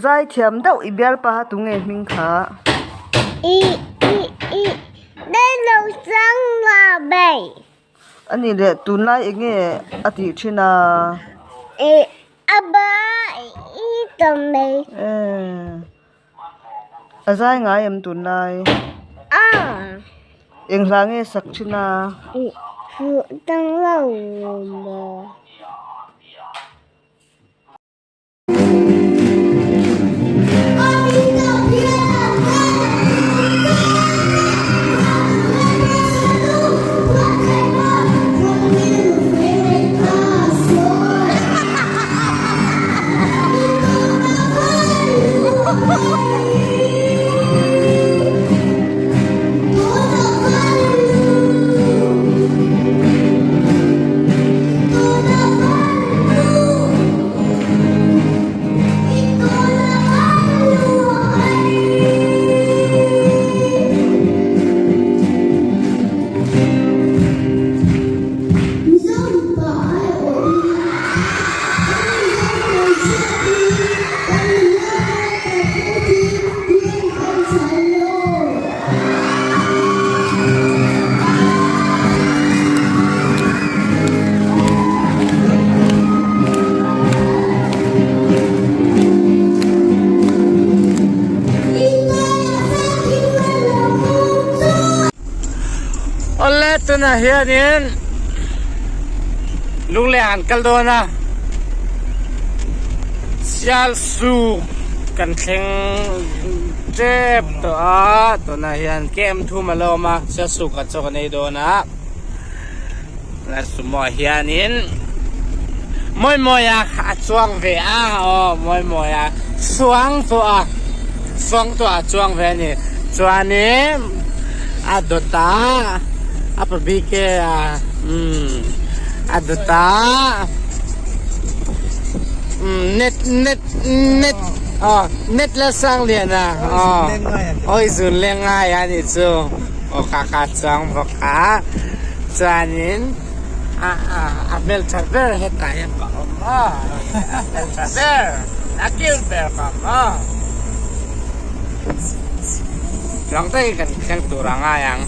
Zaithiam deuh i bialpa kha tunge hming kha? I i i Dai lo sang la bei. A nih leh tunlai eng nge a tih thin a? I a ba i ta mai. A zai ngai em tunlai? A. Eng hla nge sak thin a? I fuh tang lo maw? Awle tunah hianin Lungleng an kal dawn a Sialsuk kan thleng tep tawh a tunah hian kem thum a lo awm a Sialsuk ah chaw kan ei dawn a. Sumo ah hianin mawi mawi a a chuang ve a aw mawi mawi a suang tawh a suang tawh a chuang ve a ni chuanin a dawt a a pa bike a umm a dawt a umm net net net aw net la sang lian a aw aw i zun leng ngai a nih chu aw kha kha a chuang bawk a. Chuanin a a hmeltha ber hetah hian ka awm a, a hmeltha ber, a cute ber ka awm a. Chuang takin kan thleng tur a ngai ang.